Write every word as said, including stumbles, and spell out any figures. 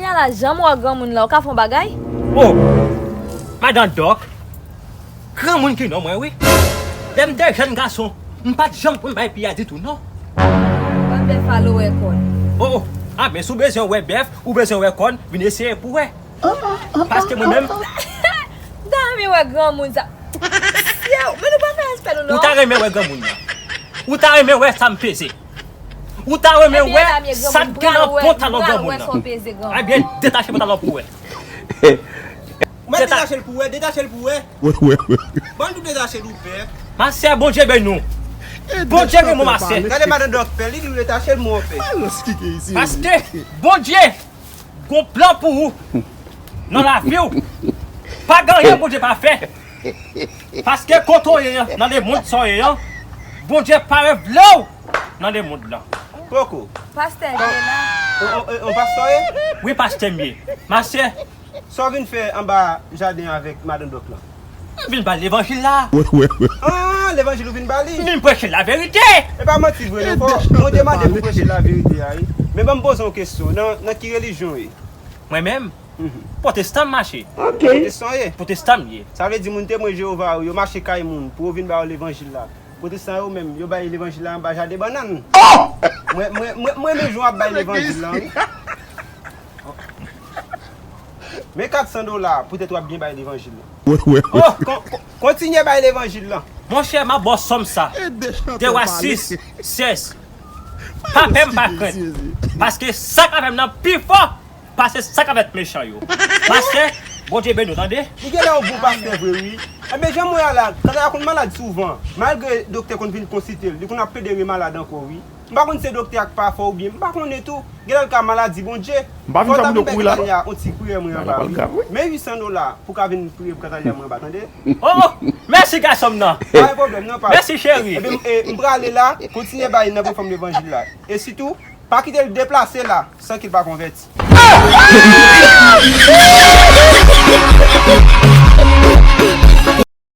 Ala, jan m wè granmoun la, ou ka fè yon bagay? Oh, madan Dòk, granmoun ki non mwen wi. Lè m te jèn gason, m pa t janm konn bay pi a ditou non. Ban bèf a lo wè kòn. Oh, oh, a men si w bezwen wè bèf, ou bezwen wè kòn, vin eseye pou wè. Paske mwen menm. M ta renmen wè granmoun sa. Sye, men nou pa fè respè nou non. Ou ta renmen wè granmoun nan. Ou ta renmen wè sa m peze. Ou ta renmen wè sa k gen nan pantalon granmoun nan. Ebyen, detache pantalon pou wè. Ou mèt detache l pou wè, detache l pou wè. Ban nou detache l ou pè. Masè, Bondye beni w. Bondye gen mwen masè. Gade madan Dòk pè, li di w detache l mwen pè. Paske Bondye gon plan pou ou nan lavi w. Pa gen anyen Bondye pa fè. Paske kote w ye an, nan lemonn sa w ye an, Bondye pa vle w nan lemonn lan. Poko. Pastè Jena. On, on, on pastè w ye? Wi, pastè m ye. Masè. Sa w vin fè anba jaden avèk madan Dòk lan? M vin ba l levanjil la. Ah, levanjil ou vin ba li? M vin preche laverite. E pa manti vre non, fò Bondye mande pou preche laverite a wi. Men ban m poze yon kesyon, nan, nan ki relijyon w ye? Mwen menm? Pwotestan m mache. Pwotestan w ye? Pwotestan m ye. Sa vle di moun temwen Jewova yo, yo mache kay moun pou yo vin ba yo levanjil la. Pwotestan yo menm, yo bay levanjil la anba jaden bannann. Mwen, mwen, mwen, mwen renmen jan w ap bay levanjil la wi. Men kat san dola, poutèt w ap byen bay levanjil la. Oh, kon- kon- kontinye bay levanjil lan. Monchè, m ap ba w sòm sa. De wa sis, sèz. Pa pè m, pa krent. Paske sa k avè m nan pi fò pase sa k avè mechan yo. Pastè, Bondye beni w, tande? Li genlè yon bon pastè vre wi. Enben, jan m wè a la, Kazalya konn malad souvan. Malgre doktè konn vin konsilte l, li konn ap plede remalad ankò wi. M pa konn si se doktè a k pa fò oubyen m pa konnen tou. Genlè l ka maladi Bondye. M pa vin fè moun yo kouri la non. Yon ti priyè mwen anba wi. Men uit san dola pou ka vin priye pou Kazalya mwen anba, tande? Oh, oh, mèsi gason m nan. Pa gen pwoblèm non, pa. Mèsi cheri. Ebyen, e, m prale la, kontinye bay nan pou fanm levanjil la. E sitou, pa kite l deplase la san ke l pa konvèti.